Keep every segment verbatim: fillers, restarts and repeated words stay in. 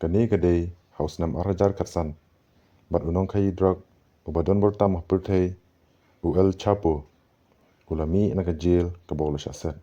Kane ka dei ha u snem ar hajar khatsan bad u nongkhaii drug uba don bor tam ha pyrthei, u El Chapo, u la mih na ka jel kaba u la shah set.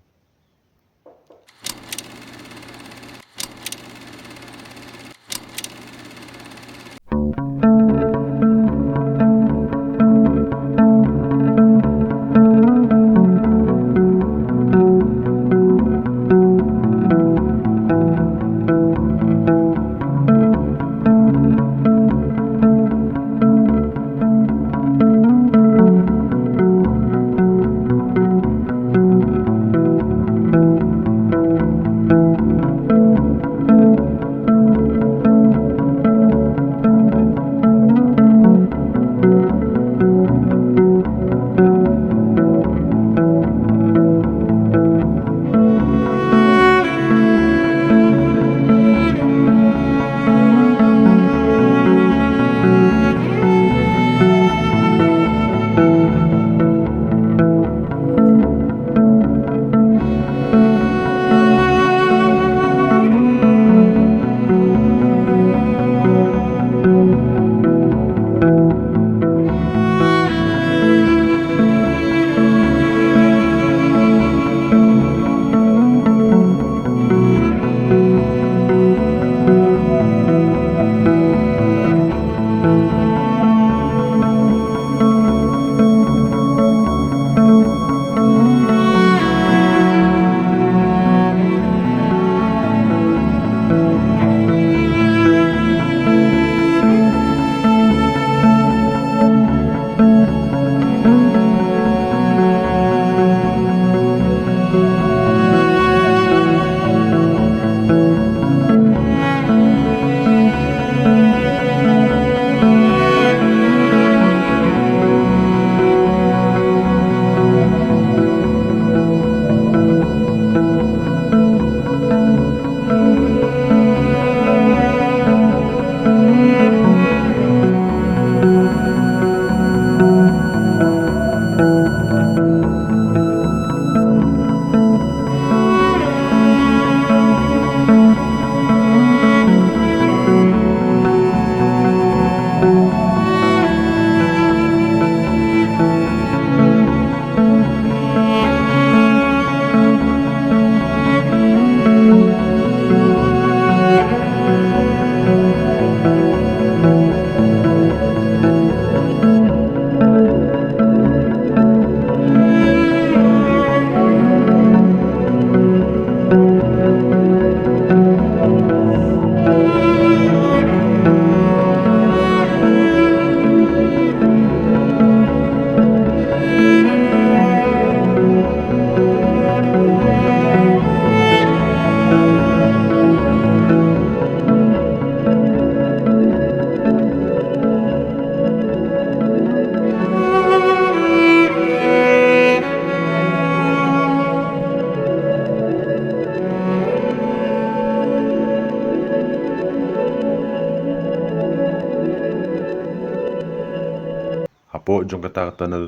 Hapoh jong kata ka tunnel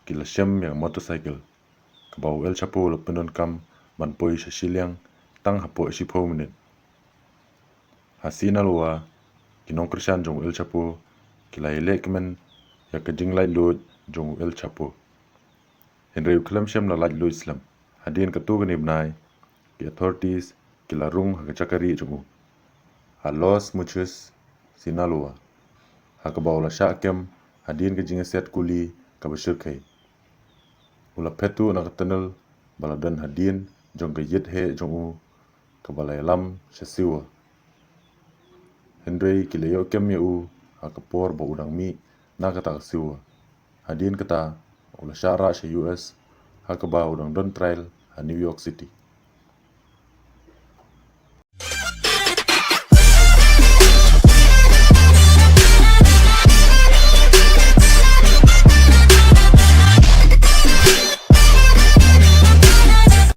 ki la shem ïa ka motorcycle kaba u El Chapo u la pyndonkam ban poi sha shiliang tang hapoh shiphew minit. Ha Sinaloa, ki nongkyrshan jong u El Chapo ki la ïalehkmen ïa ka jinglaitluid jong u El Chapo. Hynrei u khlem shym la laitluid slem. Hadien katto katne bnai, ki authorities ki la rung ha ka jaka rieh jong u ha Los Mochis, Sinaloa, ha kaba u la shah kem hadien ka jingïasiat kuli kaba shyrkhei. U la phet tuh na ka tunnel ba la don hadien jong ka ïit heh jong u kaba la ïalam sha sewer. Hynrei ki la ïoh kem ïa u ha ka por ba u dang mih na kata ka sewer. Hadien kata u la shah rah sha U S ha kaba u dang don trial ha New York City.